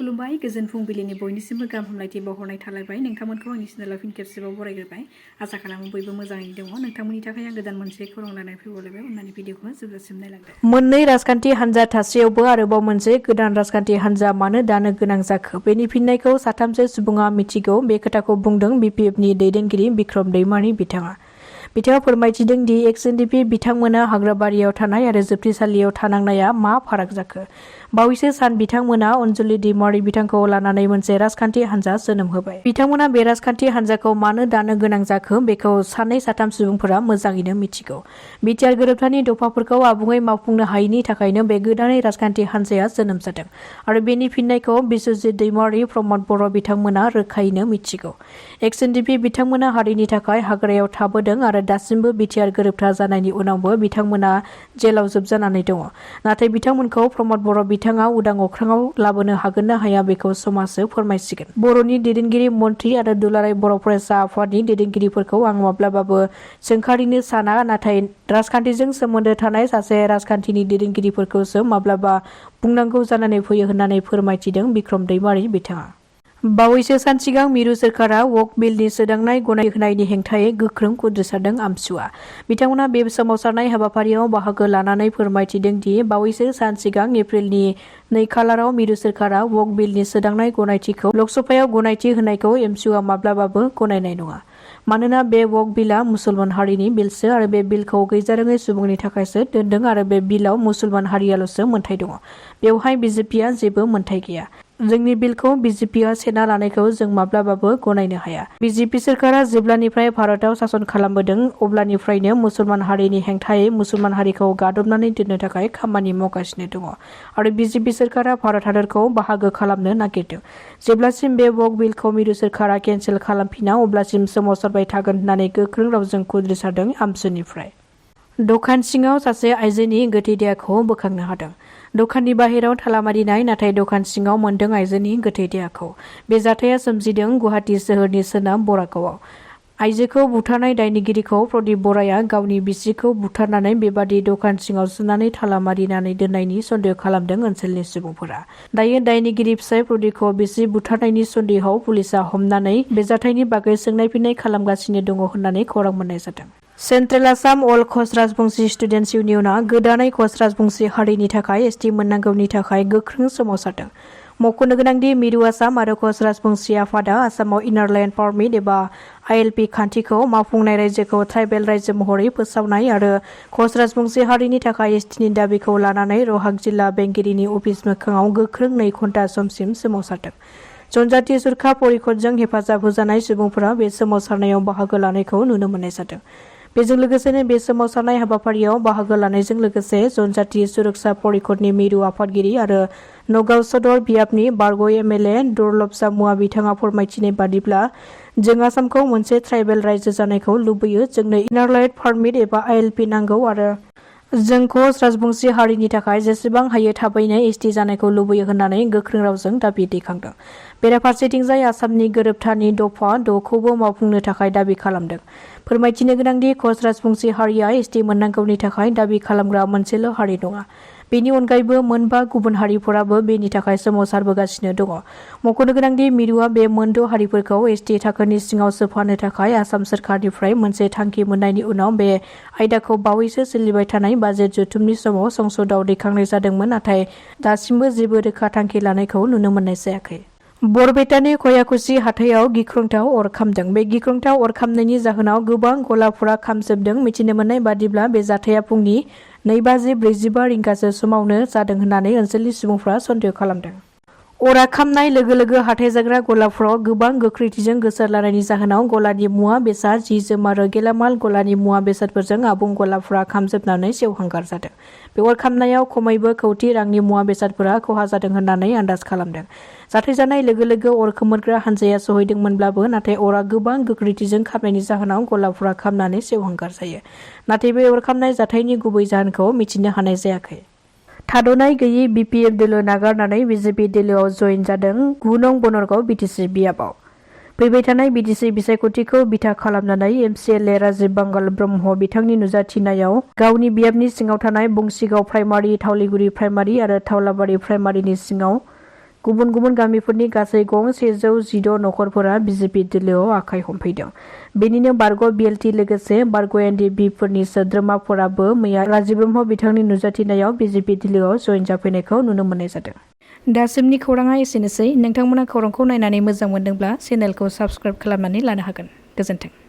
खुलुमबाय गोजोन फुंबिलिनि बयनिसिमबो गाहाम हामलायथि बावहरनाय थालायबाय नोंथांमोनखौ आंनि चेनेलाव फिन खेबसेबाव बरायग्रोबाय आसा खालामो बयबो मोजाङैनो दङ नोंथांमोननि थाखाय आं गोदान मोनसे खौरां लानानै फैबावलायबाय अननानै भिडिअखौ जोबजासिम नायलांदो। मोननै राजखान्थि हान्जा थासेयावबो आरोबाव मोनसे गोदान राजखान्थि हान्जा मानो दानो गोनां जाखो बेनि फिननायखौ साथामसो सुबुङा मिथिगौ बे खोथाखौ बुंदों BPFनि दैदेनगिरि बिक्रम दैमारि बिथाङा फोरमायथिदों दि XNDP बिथांमोना हाग्राबारियाव थानाय आरो जोबथेसालियाव थानांनाया मा फाराग जाखो। बावैसो सान बिथांमोना अनजुलि दैमारि बिथांखौ लानानै मोनसे राजखान्थि हान्जा जोनोम होबाय। बिथांमोना बे राजखान्थि हान्जाखौ मानो दानो गोनां जाखो बेखौ सानै साथाम सुबुंफोरा मोजाङैनो मिथिगौ। बिटिआर गोरोबथानि दफाफोरखौ आबुङै मावफुंनो हायैनि थाखायनो बे गोदानै राजखान्थि हान्जाया जोनोम जादों आरो बेनि फिननायखौ बिश्वजित दैमारि प्रमद बर' बिथांमोना रोखायैनो मिथिगौ। XNDP बिथांमोना हारिनि थाखाय हाग्रायाव थाबोदों आरो दासिमबो बिटिआर गोरोबथा जानायनि उनावबो बिथांमोना जेलाव जोबजानानै दङ। नाथाय बिथांमोनखौ प्रमद बर' बिथाङा उदां अख्राङाव लाबोनो हागोन ना हाया बेखौ समाजसो फोरमायसिगोन। बर'नि दैदेनगिरि मन्त्रि आरो दुलाराय बर' फरायसा आफादनि दैदेनगिरिफोरखौ आं माब्लाबाबो सोंखारिनो साना नाथाय राजखान्थिजों सोमोन्दो थानाय सासे राजखान्थिनि दैदेनगिरिफोरखौसो माब्लाबा बुंनांगौ जानानै फैयो होननानै फोरमायथिदों बिक्रम दैमारि बिथाङा। बावैसो सान सिगां मिरु सोरखारा वक बिलनि सोदांनाय गनाय होनायनि हेंथायै गोख्रों उद्रिसारदों आमसुआ। बिथांमोना बे सोमावसारनाय हाबाफारियाव बाहागो लानानै फोरमायथिदों दि बावैसो सान सिगां एप्रिलनि 2 खालाराव मिरु सोरखारा वक बिलनि सोदांनाय गनायथिखौ लकसभायाव गनायथि होनायखौ एमसुआ माब्लाबाबो गनायनाय नङा। मानोना बे वक बिलआ मुसलमान हारिनि बिलसो आरो बे बिलखौ गैजारोङै सुबुंनि थाखायसो दोनदों आरो बे बिलआव मुसलमान हारियाल'सो मोन्थाय दङ। बेवहाय बिजेपिआ जेबो मोन्थाय गैया। जोंनि बिलखौ बिजेपिआ सेना लानायखौ जों माब्लाबाबो गनायनो हाया। बिजेपि सोरखारा जेब्लानिफ्राय भारतआव सासन खालामबोदों अब्लानिफ्रायनो मुसलमान हारिनि हेंथायै मुसलमान हारिखौ गादबनानै दोननो थाखाय खामानि मावगासिनो दङ आरो बिजेपि सोरखारा भारत हादरखौ बाहागो खालामनो नागिरदों। जेब्लासिम बे वक बिलखौ मिरु सोरखारा केन्सेल खालामफिना अब्लासिम सोमावसारबाय थागोन होननानै गोख्रों रावजों खुद्रिसारदों आमसुनिफ्राय। दखान सिङाव सासे आइजोनि गोथै देहाखौ बोखांनो हादों। दखाननि बाहेराव ताला मारिनाय नाथाय दखान सिङाव मोनदों आइजोनि गोथै देहाखौ। बे जाथाया सोमजिदों गुवाहाटी सोहोरनि सोनाब बरागावआव। आइजोखौ बुथारनाय दायनिगिरिखौ प्रदीप बराया गावनि बिसिखौ बुथारनानै बेबादि दखान सिङाव सोनानै ताला मारिनानै दोननायनि सन्देह खालामदों ओनसोलनि सुबुंफोरा। दायो दायनिगिरि फिसाय प्रदीपखौ बिसि बुथारनायनि सन्देहआव पुलिसआ हमनानै बे जाथायनि बागै सोंनाय फिननाय खालामगासिनो दङ होननानै खौरां मोननाय जादों। सेन्ट्रेल आसाम अल खच राजबंशी स्टुडेन्टस इउनियनआ गोदानै खच राजबंशी हारिनि थाखाय एसटि मोननांगौनि थाखाय गोख्रों सोमावसारदों। मख'नो गोनांदि मिरु आसाम आरो खच राजबंशी आफादा आसामाव इनार लाइन पारमिट एबा ILP खान्थिखौ मावफुंनाय रायजोखौ ट्राइबेल रायजो महरै फोसावनाय आरो खच राजबंशी हारिनि थाखाय एसटिनि दाबिखौ लानानै रहाक जिल्ला बेंगिरिनि अफिस मोखाङाव गोख्रों 2 घन्टा समसिम सोमावसारदों। जनजाति सुरखा परिषदजों हेफाजाब होजानाय सुबुंफोरा बे सोमावसारनायाव बाहागो लानायखौ नुनो मोननाय जादों। बेजों लोगोसेनो बे सोमावसारनाय हाबाफारियाव बाहागो लानायजों लोगोसे जनजाति सुरक्षा परिषदनि मिरु आफादगिरि आरो नगाव सदर बियाबनि बारग' MLA दुर्लभ सामुआ बिथाङा फोरमायथिनाय बादिब्ला जों आसामखौ मोनसे ट्राइबेल रायजो जानायखौ लुबैयो। जोंनो इनार लाइन पारमिट एबा ILP नांगौ आरो जों खच राजबंशी हारिनि थाखाय जेसेबां हायो थाबैनो एसटि जानायखौ लुबैयो होननानै गोख्रों रावजों दाबि दैखांदों। बेराफारसेथिंजाय आसामनि गोरोबथानि दफा 6खौबो मावफुंनो थाखाय दाबि खालामदों। फोरमायथिनो गोनांदि खच राजबंशी हारिया एसटि मोननांगौनि थाखाय दाबि खालामग्रा मोनसेल' हारि नङा। बेनि अनगायैबो 5 गुबुन हारिफोराबो बेनि थाखाय सोमावसारबोगासिनो दङ। मख'नो गोनांदि मिरुआ बे 6 हारिफोरखौ एसटि थाखोनि सिङाव सोफानो थाखाय आसाम सोरखारनिफ्राय मोनसे थांखि मोननायनि उनाव बे आयदाखौ बावैसो सोलिबाय थानाय बाजेट जथुमनि समाव संसदआव दैखांनाय जादोंमोन नाथाय दासिमबो जेबो रोखा थांखि लानायखौ नुनो मोननाय जायाखै। बरपेटानि खयाकुसि हाथायाव गिख्रंथाव अर खामदों। बे गिख्रंथाव अर खामनायनि जाहोनाव गोबां गलाफोरा खामजोबदों। मिथिनो मोननाय बादिब्ला बे जाथाया फुंनि 2:45 रिंगासो समावनो जादों होननानै ओनसोलनि सुबुंफ्रा सन्देह खालामदों। अरा खामनाय लोगो लोगो हाथाय जाग्रा गलाफोराव गोबां गोख्रैथिजों गोसारलांनायनि जाहोनाव गलानि मुवा बेसाद जि-जोम आरो गेलामाल गलानि मुवा बेसादफोरजों आबुं गलाफोरा खामजोबनानै सेवहांगार जादों। बे अर खामनायाव खमैबो कौटि रांनि मुवा बेसादफोरा खहा जादों होननानै आन्दाज खालामदों। जाथाय जानाय लोगो लोगो अर खोमोरग्रा हान्जाया सहैदोंमोनब्लाबो नाथाय अरा गोबां गोख्रैथिजों खामनायनि जाहोनाव गलाफोरा खामनानै सेवहांगार जायो। नाथाय बे अर खामनाय जाथायनि गुबै जाहोनखौ मिथिनो हानाय जायाखै। थाद'नाय गैयै BPF दोलो नागारनानै BJP दोलोआव जयेन जादों 9 नं बनरगाव BTC बियाबाव। फैबाय थानाय BTC बिसायख'थिखौ बिथा खालामनानै MCLA राजीव बांगाल ब्रह्म बिथांनि नुजाथिनायाव गावनि बियाबनि सिङाव थानाय बंसिगाव प्राइमारि, थावलिगुरि प्राइमारि आरो थावलाबारि प्राइमारिनि सिङाव गुबुन गुबुन गामिफोरनि गासै गं 116 नखरफोरा बिजेपि दोलोआव आखाइ हमफैदों। बेनिनो बारग' बिएलटि लोगोसे बारग' एनडिबिफोरनि सोद्रोमाफोराबो मैया राजीव ब्रह्म बिथांनि नुजाथिनायाव बिजेपि दोलोआव जयेन जाफैनायखौ नुनो मोननाय जादों। दासिमनि खौराङा एसेनोसै। नोंथांमोना खौरांखौ नायनानै मोजां मोनदोंब्ला चेनेलखौ साबस्क्राइब खालामनानै लानो हागोन। गोजोन्थों।